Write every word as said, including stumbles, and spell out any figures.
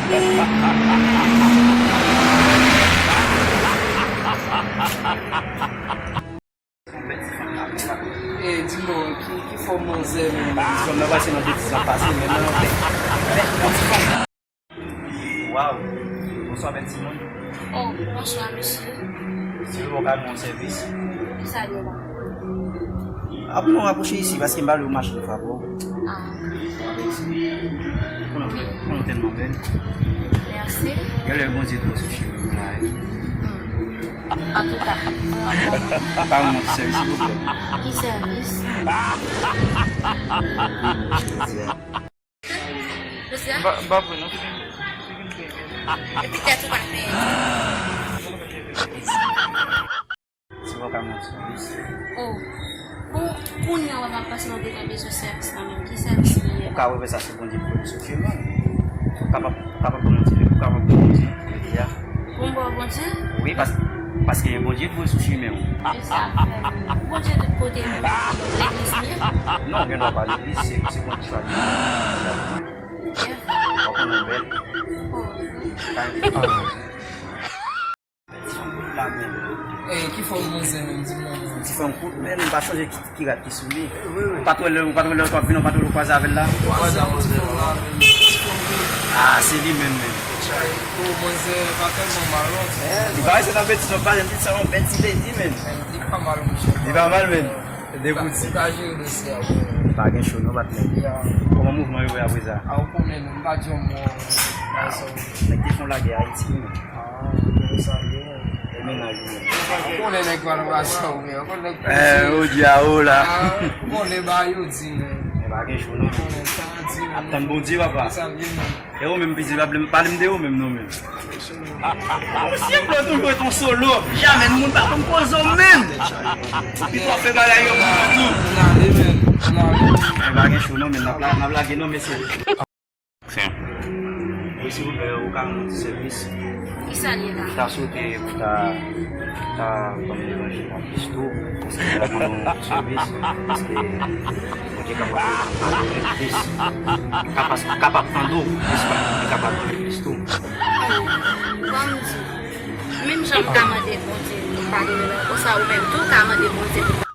E di mwen, ki, ki fòm manzè menm? Ti fanm nan pase nan betiz la pase, men nan bèt, bèt, bèt ti fanm. Waw! Bonswa, bèl timoun. Oh, bonswa, mesye. Silvouplè, ou ka ban mwen sèvis? Kisa l ye la? Ap nou rapwoche isi, paske m pa vle ou mache frape w. Ah. Konnen, konnen tèlman bèl. Mèsi. Genlè Bondye tou sou chemen w la, wi. Hmm. Antouka, pa ban mwen ti sèvis, silvouplè. Ki sèvis? Jodi a. Jodi a? M pa, m pa vre, non, se vin, se vin fè. Epi tèt ou pa fè. Se pa ka manti, wi. Oh. Kou-, kounye a w ap pase nan detaye sou sèvis la menm. Ki sèvis li ye? Ou ka refè sa sou Bondye pou l sou chemen. Ou kapab, ou kapab ban Bondye, ou kapab ban Bondye, jodi a. Pou m ba w Bondye? Wi, pas-, paske gen Bondye pou l sou chemen w. E sa fè menm. Bondye tout kote, legliz li ye? Non, gen dwa pa legliz, se, se Bondye chwazi. Ou konnen bèl. Oh. Eh, ki fòm manzè menm, di mwen? Ti fanm kout, men m pa sonje ki, ki rad ki sou li. Ou pa t wè lè, ou pa t wè lè w t ap vin, ou pa t wè lè w kwaze avè l la? Kwaze avè l la, men ti fanm kout. Ah, se li menm, menm. Chay, oh, manzè pa tèlman mal, non. Eh, li pa rete nan betiz, non, pa, li se yon bèl ti lady, menm. Li pa mal, monchè. Li pa mal, menm. Degoudi. Li pa jere dosye a, bro. Pa gen cho, non, patnè. Ya. Kòman mouvman yo ye apre sa? Ah, ou konnen, non, m pa di yon mo, gason. Nèg te fè yon lagè Ayiti, menm. Ah, ou salye, men. E mennaj ou menm. Ou konnen nèg pa nan pase ou, men. Ou konnen nèg. Eh, ou di a ou la. Ah, ou konnen ba yo di, men. Men pa gen cho, non. Ou konnen sa di, men. Ap tann Bondye, papa. Ou salye, men. E ou menm, piti, pa vle m, pale m de ou menm, non, menm. Ou se blan toujou ret yon solo. Jamè moun pa konn koze w menm. Epi w ap fè bagay yo pou tou. Ann ale, menm. Ann ale. Men pa gen cho, non, menm. N ap la, n ap lage, non, mesye. Wi, silvouplè, ou ka rann yon ti sèvis. Kisa l ye la? M ta swete pou ta, ta ban m levanjil la plis tou, paske m ta mande yon ti sèvis, paske Bondye kapab tande w plis, kapab, kapab tande w plis, li kapab tande w plis tou. Ban m di, menm jan m ka mande Bondye pou l padone m, konsa ou menm tou ka mande Bondye pou